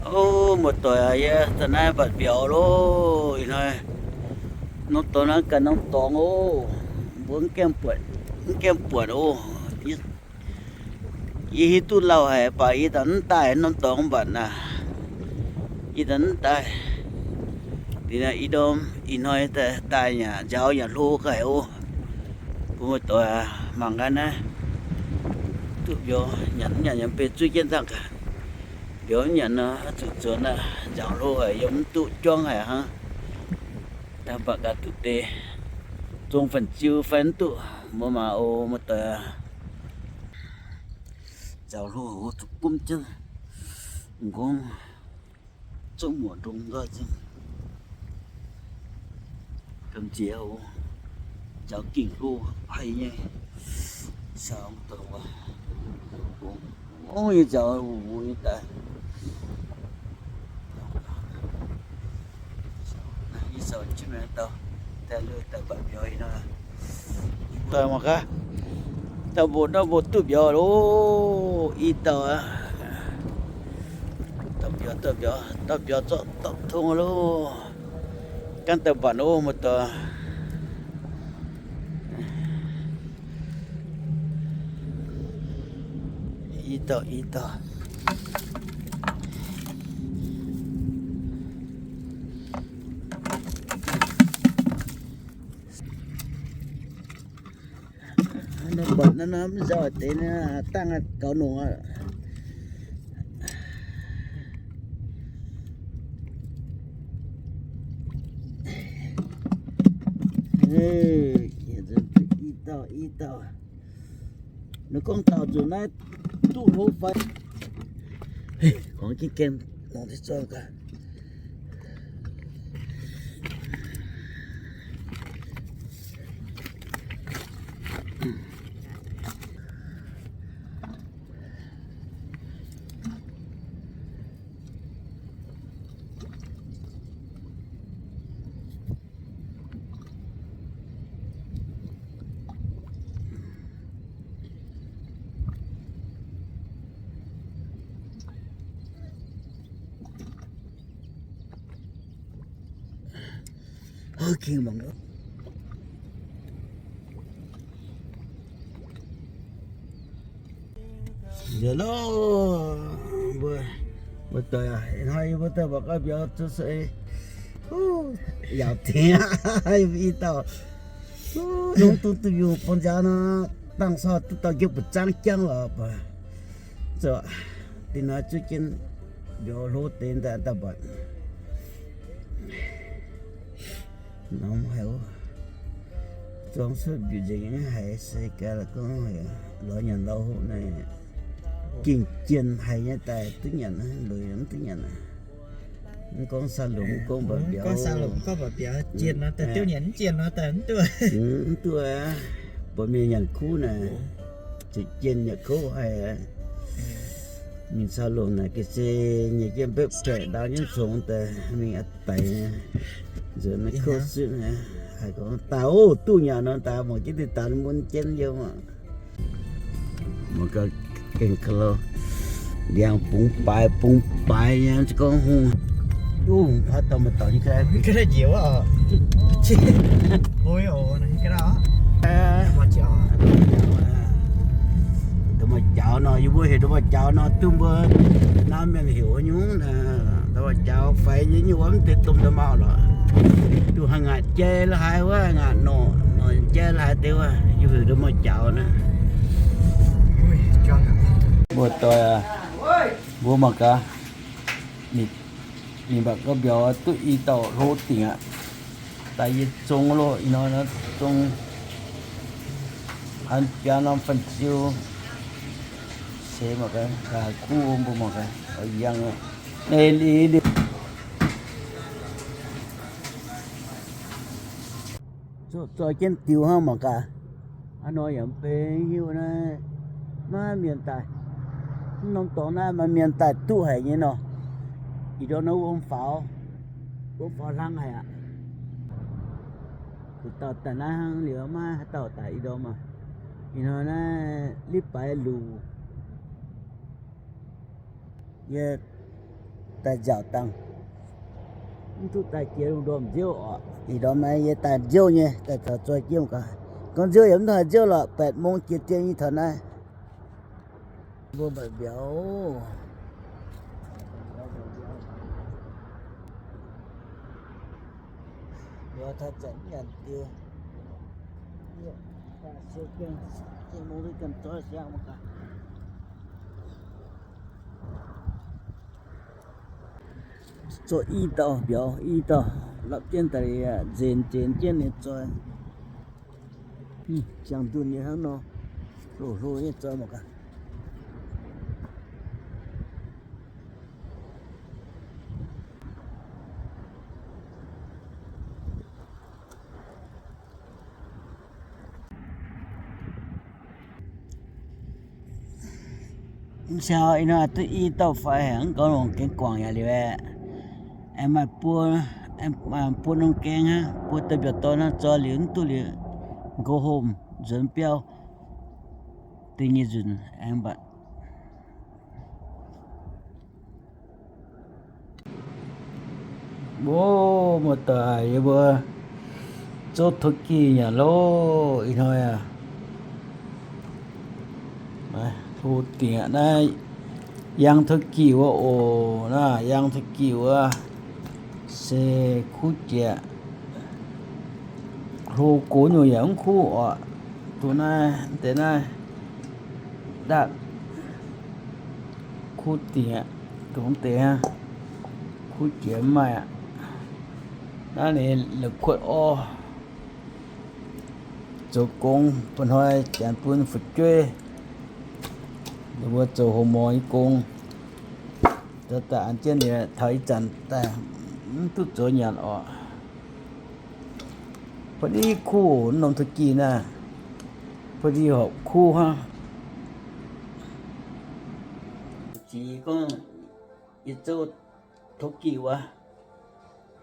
O, muoz-doic aac, yie daaih naaiv mbatc mbiauz loh. Ih hnoi norm dorngx naaiv ganh norm dorngx oc. Mbuo mv gaengh buatc, mv gaengh buatc oc. Yie hiuv duqv lauh haic, baac yie daaih mv daaih norm dorngx mbatc naaic. Yie daaih mv daaih. Liuz naaiv ih ndorm ih hnoi daaih, daaih yaac njaaux yaac hlo gaax oc. Mbuo muoz-doic aac, mangc gaax naaiv. Duqv mbiauz nyanc, nyanc yaac benx zuov jienv dangh gaax. Mbiauz nyanc nor, zuqc zuonx aqv, njaaux hlo haic, yiem mv duqv juangv haic hnangv. Daaih mbatc gaax duqv deix, zong fan-ziu fai mv duqv, mbuo mangc oc, muoz-doic aac. Njaaux hlo haic, zuqc gomv jienv. M'nqorngv zungv muoc ndongx nzoih zingh. Gamh nziex oc, njaaux gengh hlo haic nyei. Saaux mv dongh wuov, ong nyei njaaux wuov nyei daaih. Yie saaux jienv mingh dauh, daaih lui daaih mbatc mbiauz ih hnoi. Daaih mangc gaax, dauh mbuo, dauh mbuo duqv mbiauz loh, i dauh aqv. Dauh mbiauz, dauh mbiauz, dauh mbiauz zorqv dorngx tong loh. Gaanv daaih mbatc oc, muoz-doic. I dauh, i dauh. Naaiv mbatc naaiv nor mv nzauh deix naaiv dangh gaux nongc aqv. I dauh, i dauh. Ninh gorngv dauh nzunc naaiv duqv hlo fai? Gorngv jienv gen nongc deix zorng gaax. Nzioux loh, mbuo, mbuo doic aac, ih hnoi yie mbuo daaih mangc gaax mbiauz zuqc seix, yaauc dingc aqv, yie mbuo i dauh, longx duqv duqv yungh bun nziaaux nor, dangh sor duqv dauh njiec mbu'zangv jangv lorqc. Zoux, dinh hnoi zuqv jienv mbiauz hlo deix daaih mbatc. Norm haic, zuangx cuotv mbiuc nzengc haic, se gaax la'gorngv haic, lorz nyanc lorz hoqc naaiv, gengh jienh haic nyei daaih duqv nyanc, lueic mv duqv nyanc. Mv gorngv saa longc, mv gorngv mba'biauz, gorngv saa longc, gorngv mba'biauz, jienh nor daaih duqv nyanc, mv jienh nor daaih mv duqv. Mv duqv aqv. Buatc mienh nyanc kuv naaic, zuqc jienh nyanc kouv haic. Mingh saa longc naaic ga'sie nyei jienv mbepv baeqc ndau nyei congx daaih mingh a'daic, nzuonx naaiv kouv sitv naaiv, haiz gorngv daaih oc, duqv nyanc nor daaih mangc jienv dinh daaih mun jienv yiem aqv. Mangc gaax gengh ka lo, ndiangx bungx baaix bungx baaix nyei, gorngv hungh, duqv hungh paav dauh maaih dauh nyei ga'naaiv njiec wuov oc. Ndongc maaih jaux nor, yie mbuo heuc ndongc maaih jaux nor, duqv mbuo naaiv mienh heuc nyungc, ndongc maaih jaux faix nyei, nyungc wuov mv deix domh nda'maauh lorqc. Duqv haaix ngaatc jai la'haaix wuov, ngaatc norqc, norqc jai la'haaix deix wuov, yie heuc ndongc maaih jaux naaiv. Mbuo doic aac, mbuo mangc gaax, ninh mbatc gau mbiauz duqv i dauh hlo dingc aqv. Daaih yie zong loh, ih hnoi nor zong an biaa norm fan-ziu. Se mangc gaax, gaax kuv mbuo mangc gaax, yangh naaiv liuz. Zoih jienv diux hnangv mangc gaax. Hnangv nor yaac mv benx hiuv naaiv, maiv mienh daaih. Mv norm dorngx naaiv maaih mienh daaih duqv haic nyei nor. Ih ndorm naaiv wuom faaux, wuom faaux hlang haic aqv. Kuv dauh daaih naaiv hnangv liuz maiv haaix dauh daaih ih ndorm aqv. Ih hnoi naaiv lipv baaix luc. Yie Daaih nziaauc dangh. Mv duqv daaih jiex lungh ndorm nziouv oc. Ih ndorm naaiv yie daaih nziouv nyei, daaih taux zoih jiem gaax. Gorngv nziouv yaac mv haih nziouv lorqc, แปดโมง jiex dien nyei taux naaiv. Mbuo mbatc mbiauz. Mbiauz taux zanc nyanc diuh. Zoih i dauh mbiauz, i dauh lapv jienv daaih liuz, nzenc nzenc jienv ninh zoih. Ziangh ndunh nyei hnangv nor, hlo hlo nyei zoih mangc gaax. Mv siang ih hnoi duqv i dauh fai, mv gorngv longc gaengh guangc yaac liuz aeqv, aengx maaih buo, maaih buo norm gaeng hnangv, buo deix mbiauz dorn hnangv, zoih liuz mv duqv liuz, go home nzuonx biauv deix nyei nzunc aengx mbatc. Mbuo muoz-doic yie mbuo zouv turkey nyanc loh ih hnoi aac. Hlo dingc aqv naaiv, yang turkey wuov oc. Naaiv yang turkey wuov se kuv jiex. Hlo gox nyungc yaac mv kuv oc. Dongh naaiv deix naaiv ndaatv kuv dingc aqv. Dongh deix kuv jiex mv maaih aqv. Naaiv ninh la'kuotv orv zoux gong, bun hnoi janx bun fu'jueiv ninh mbuo zoux houx morc nyei gong. Zoux daaih an jienv ninh taux ih zanc daaih mv duqv zoux nyanc orqc. Ba'di kuv, norm turkey naaiv, ba'di horpc kuv hnangv. Ziux gorngv yie zouv turkey wuov,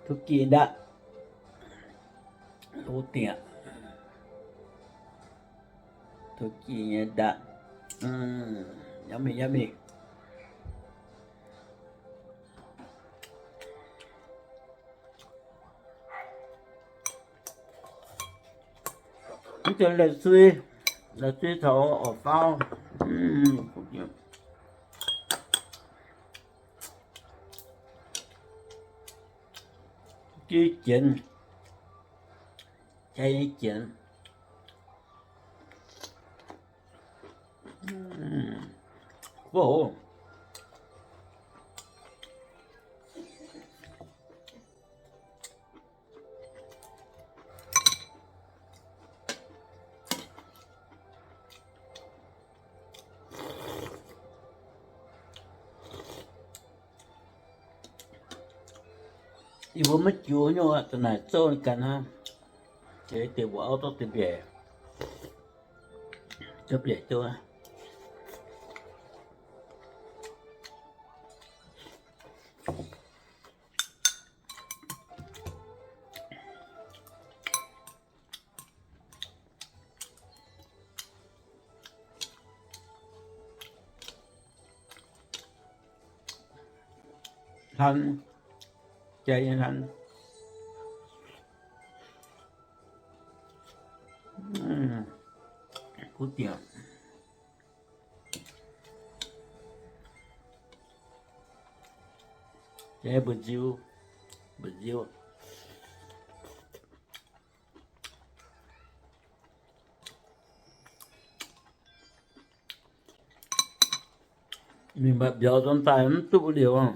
turkey ndaatv, hlo dingc aqv. Turkey nyei ndaatv, yummy, yummy. Mv zeiz la'sui, la'sui caux orv faaux, jiv jienx, jai nyei jienx. Yie mbuo maiv jiu nyei, za'naaic zouv ganh hnangv. Deix mbuo auv zorqv deix mbiaec, zorqv mbiaec zouv. Hlan, jai nyei hlan. Kuv dingc. Jai mba'nziu, mba'nziu. Mingh mbatc mbiauz nzuonx daaih mv duqv liuz,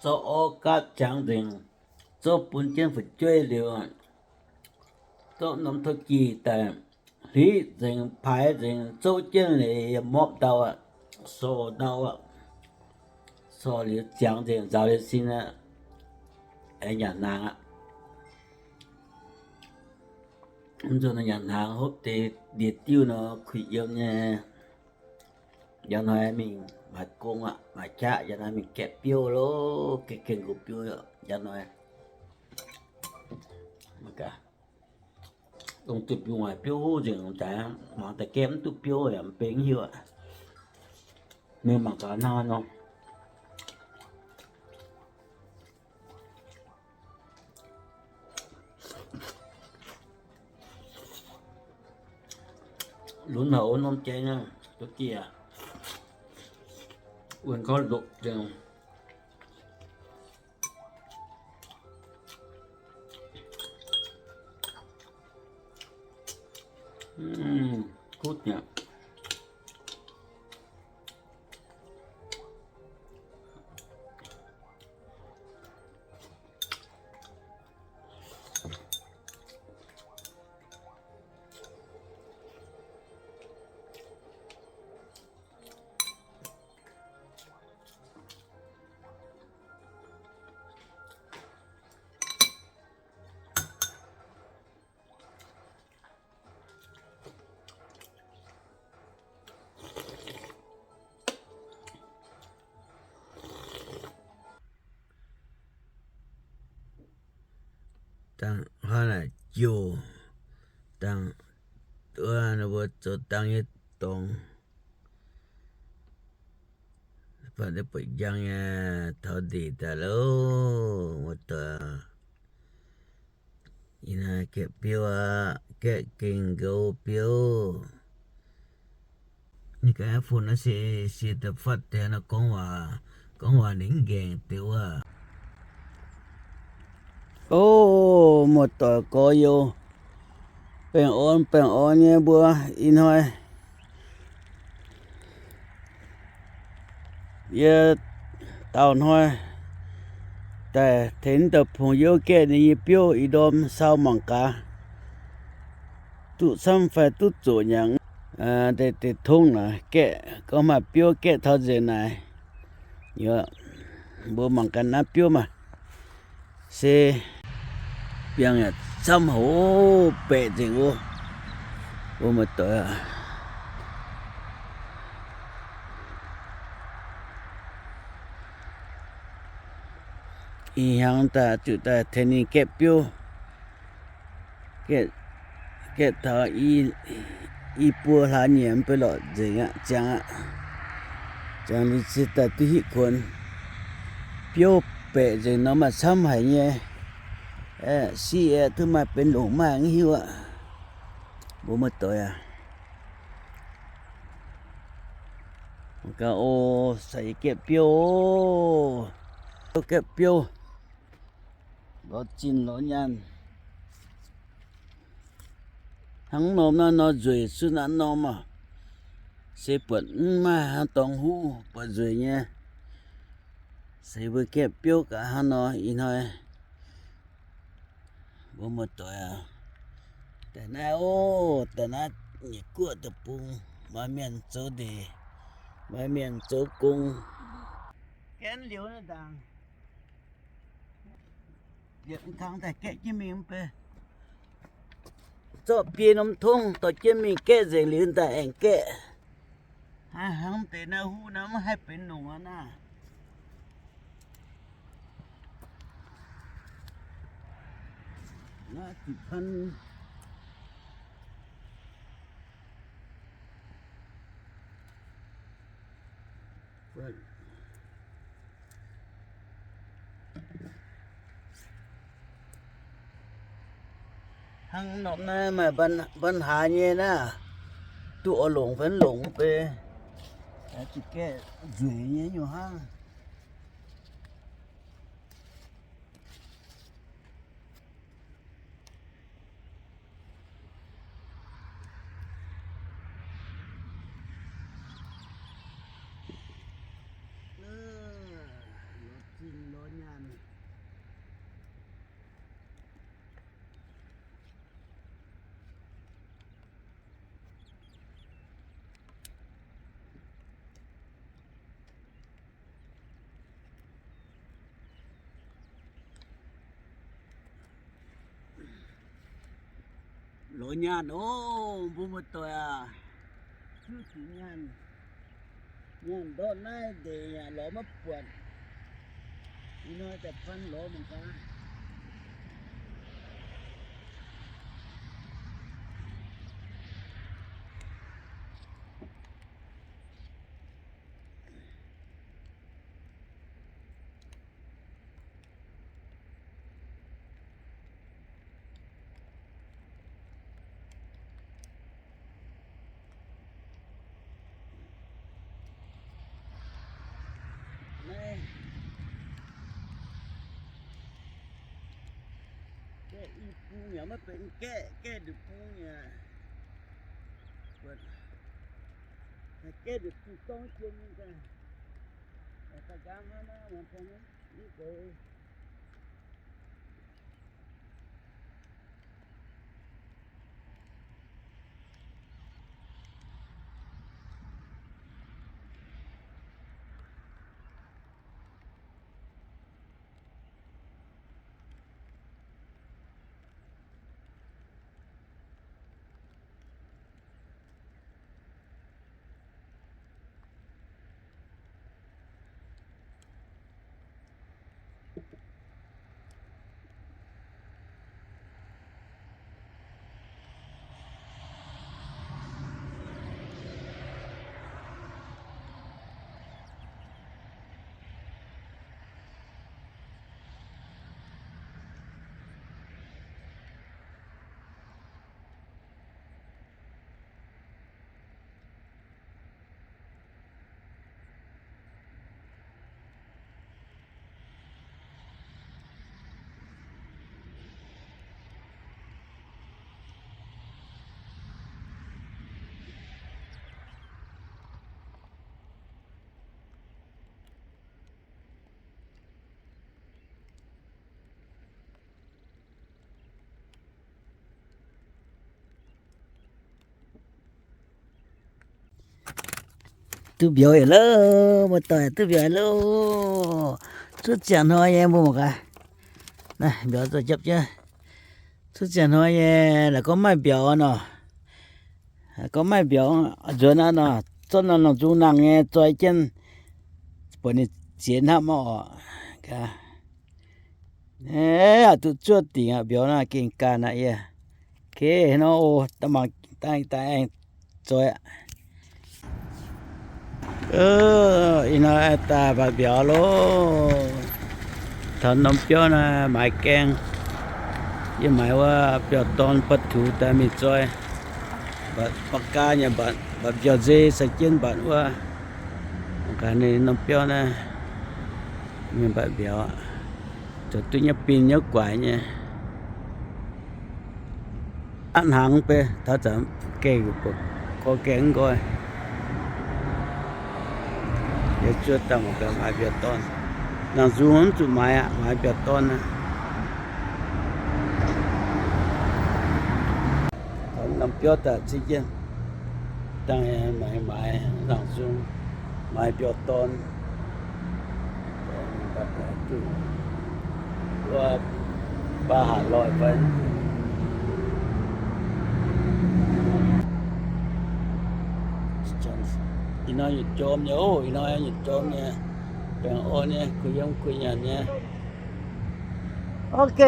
zorqv orv gaatv ziangx nzengc, zouv bun jienv fu'jueiv liuz, zorqv norm turkey daaih hlitv nzengc, paaix nzengc, zouv jienv liuz yiem mopv ndau aqv, sorh ndau aqv, sorh liuz ziangx nzengc, nzaaux liuz sin aqv, aengx nyanc hnaangx aqv. Mv nzunc nyanc hnaangx hopv deix ndie-diuv nor kuinx yiem nyei. Njang hnoi mingh maaih gong aqv, maaih qaqv, njang hnoi mingh gaeqv biouv loh, gaeqv gaengh nqox biouv njang hnoi. Dongh zuqc mbiungc waaic biouv huv nzengc daaih, mangc daaih gaeqv mv duqv biouv yaac mv benx hiuv aqv. Mienh mangc gaax hnangv nor, Lunx haic wuov norm jai naaiv, duqv dieh, wuonh gorngv lopc nzengc. Kuv nyei. Dangh hnoi naaic jouh, dangh wuov ninh mbuo zoux dangh nyei dorngx, baac ninh buatc njang nyei taux ndeic daaih loh, muoz-doic. Ih hnoi gaeqv biouv aqv, gaeqv gengh nqou biouv. Ninh gaax fun naaiv se, se da'fatv deix nor gorngv waac, gorngv waac ninh mv nqaengc deix wuov. O, muoz-doic gorx-youz, baengh orn baengh orn nyei mbuo, ih hnoi yie daauh hnoi daaih tengx dauh pongx youv gaeqv ninh nyei biouv ih ndorm sau mangc gaax, duqv camv fai duqv zoqc nyanc. Deix deix tongv naaic gaeqv, gorngv maaih biouv gaeqv taux nzengc naaic, mbuo mangc gaax naaiv biouv maah. Se biangh yaac camv haic, baeqc nzengc wuov, mbuo muoz-doic aac. Ih hnyangx daaih zuqc daaih tengx ninh gaeqv biouv, gaeqv taux i buo hlaax nyieqc mv bei lorqc nzengc aqv, ziangx aqv. Ziangx liuz se daaih duqv hitv kuonx. Biouv baeqc nzengc nor maaih camv haic nyei. Siqv aeqv, duqv maaih benx longc maaih mv hiuv aqv. Mbuo muoz-doic aac. Gauh o, sai gaeqv biouv oc. Gaeqv biouv. Lorz zinh lorz nyaanh. Hnangv norm naaiv nor nzueic cuotv naaiv norm oc. Se buatc mv maaih haaix dorngx huv buatc nzueic nyei. Se mbuo gaeqv biouv gaax hnangv nor ih hnoi. Mbuo muoz-doic aac, daaih naaiv oc, daaih naaiv nyiec guoqv deic-bung, maaih mienh zoux ndeic, maaih mienh zoux gong. Gaeqv liuz naaiv ndaangc, liepc kangx daaih gaeqv jienv mingh mv bei. Zorqv biei norm tongv dorh jienv mingh gaeqv nzengc liuz daaih aengx gaeqv. Hnangv deix naaiv huv naaiv mv haih benx longc aqv naaiv. Naaiv ziqc pan. Hnangv norm naaiv maaih ban haaix nyei naaiv, duqv oix longc fai mv longc mv bei. Zuqc gaeqv nzueic nyei nyungc hnangv. Lorz zinh lorz nyaanh. Lorz nyaanh oc, mbuo muoz-doic aac. Zuqv zuqc nyaanh, nyaanh ndortv naaiv ndeic yaac lorz maiv buatc. Ih hnoi daaih pan lorz mangc gaax. Naaiv gaeqv i bung yaac maiv benx gaeqv, gaeqv nduqc bung yaac, gaeqv nduqc bung dorngv jien nyei gaax. Daaih nqaang hnangv naaiv, mv zeiz Duqv mbiauz yietc lauh, muoz-doic, duqv mbiauz yietc lauh. Cuotv ziangh hnoi nyei mbuo mangc gaax. Naaiv mbiauz zoih jepv jienv. Cuotv ziangh hnoi nyei la'gorngv maaih mbiauz nor, gorngv maaih mbiauz nzuonx aqv nor, zorqv norm nongc nzung nangh nyei zoi jienv, buatc ninh ziex hnamv mv oc. Aa, duqv zuov dingc aqv, mbiauz naaiv gengh ganh aqv yie. Okay, nor o, da'mangc daaih aengx zoi aqv. Ih hnoi daaih mbatc mbiauz loh. Taux norm biauv naaiv maaiz gaeng. Yie maaiz wuov biauv-dorn ba'tux daaih mingh zoi. Mbatc ba'gaa nyei, mbatc mbiauz-nzei sai jienv mbatc wuov. Gaax ninh norm biauv naaiv mingh mbatc mbiauz, zoux duqv nyei bin nyei guaix nyei. Aqv hnaangx bei taux zanc gengh gorx gaengh nqoi. Yie zuov daaih maaiz mbiauz-dorn. Nangc nzung mv zuqc maaiz aqv, maaiz mbiauz-dorn aqv. Norm biauv daaih ziex jienv, dangh maaiz, maaiz nangc nzung, maaiz mbiauz-dorn. Wuov baac haac loih fai. Ih hnoi yietc jorm nyei oc, ih hnoi yietc jorm nyei, baengh orn nyei, kuh yiem kuh nyanc nyei. Ok.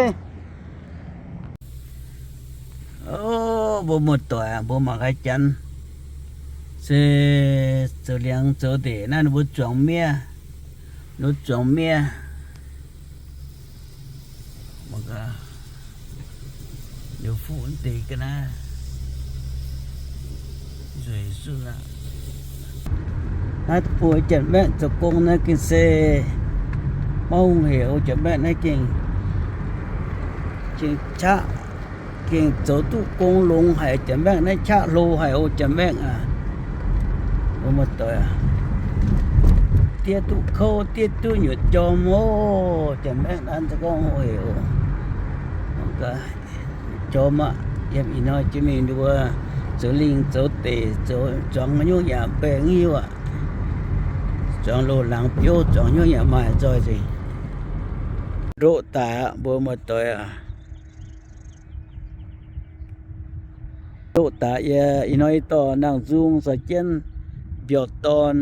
Ov, mbuo muoz-doic, mbuo mangc gaax janx se zoux liangx zoux ndeic naaiv, ninh mbuo zuangx miev, ninh mbuo zuangx miev. Mangc gaax, liuz fuqv deix ga'naaiv nzueic zunv aqv. Naaiv bung janx-maengh zoux gong naaiv gengh se maiv hungh hec oc. Janx-maengh naaiv gengh, gengh qaqv, gengh zoux duqv gong longx haic. Janx-maengh naaiv qaqv hlo haic oc. Janx-maengh aac, mbuo muoz-doic, diev duqv kouv, diev duqv nyutc jorm oc. Janx-maengh naaiv se gorngv hungh hec oc. Jorm aqv. Yiem ih hnoi jiex mingh nduov zoux lingh zoux deic, zoux zuangx nyungc yaac baengh hiuv aqv. Zuangx loz-laangz biouv, zuangx nyungc yaac maaih zoih nzengc. Ndoqv daic aqv, mbuo muoz-doic aac. Ndoqv daic yie ih hnoi yie dorh nangh nzung caux jienv mbiauz-dorn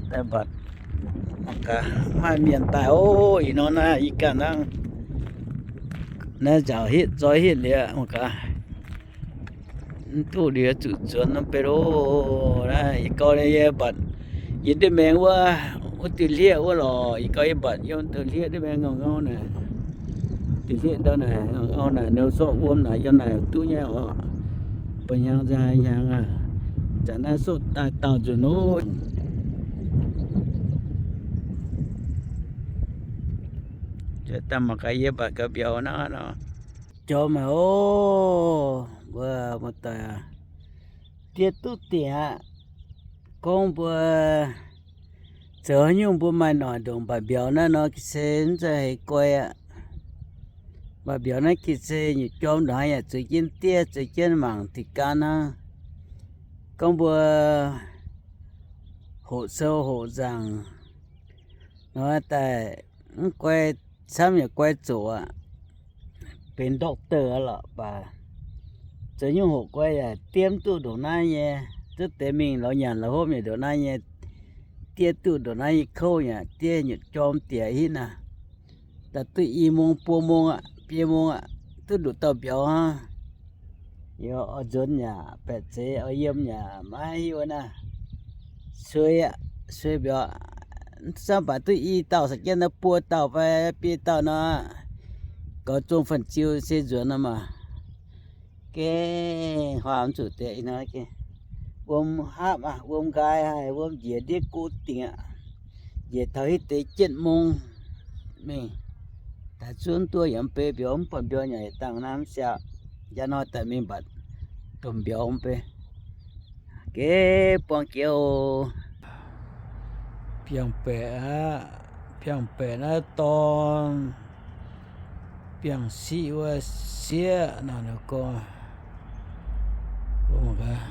daaih mbatc. Mangc gaax maaih mienh daaih oc. Ih hnoi naaiv yie ganh hnangv naaiv nzaaux hitv zoi hitv liuz mangc gaax. Mv duqv liuz zuqc nzuonx norm bei loh. Naaiv yie gau yie mbatc yie ndiev maengx wuov, wuov diuh hlieqv wuov lorqc. Yie gau yie mbatc yiem diuh hlieqv ndiev maengx ngau ngau naaic. Diuh hlieqv ndau naaic ngau ngau naaic, ninh sorqv wuom naaic yiem naaic duqv nyei oc. Ba'hnyangx nzengc haaix hnyangx aac, zanc naaiv sorqv daaih dauh nzunc oc. Daaih mangc gaax yie mbatc gaax mbiauz naaiv nor. Jorm haic oc, mbuo muoz-doic aac. Diev duqv dingc aqv. Gorngv mbuo zoux haaix nyungc mbuo maaih noic ndongc, mv baac mbiauz naaiv nor ga'se mv zeiz haiz guai aqv. Mv baac mbiauz naaiv ga'se nyutc jorm ndongc haaix yaac zueiz jienv diev, zueiz jienv mangc diqc gan hnangv. Gorngv mbuo hoqc sou hoqc nzaangc nor daaih mv guai, camv yaac guai zoqc aqv. Benx doctor lorqc baac zoux nyungc hoqc guai yaac diev mv duqv ndongc naaiv nyei. Zuov deix mingh lorz nyanc lorz hopv nyei ndongc naaiv nyei, diev duqv ndongc naaiv nyei kouv yaac diev nyutc jorm diex hitv naaic. Daaih duqv i mong buo mong aqv, biei mong aqv, duqv nduqc dauh mbiauz hnangv. Yie oix nzuonx yaac baeqc zeiz, oix yiem yaac maiv hiuv naaiv. Suei aqv, suei mbiauz. Mv zanc baac duqv i dauh, sa'jienv naaiv buo dauh fai biei dauh nor, goux zong fan-ziu se nzuonx nor maah. Gengh huaam mv zuqc deix ih hnoi gengh wuom hapv aqv, wuom nqaai haic, wuom njiec ndiev go dingc aqv. Njiec taux hitv deix jienv mong mingh. Daaih zunv duqv yaac mv bei mbiauz, mv buatc mbiauz yaac dangh naaiv mv siaauc. Njang hnoi daaih mingh mbatc domh mbiauz mv bei. Geh buangh jiex oc. Biangh baeqc aqv. Biangh baeqc naaiv dorn, biangh siqv wuov sieqv naaic ninh gorngv, mbuo mangc gaax.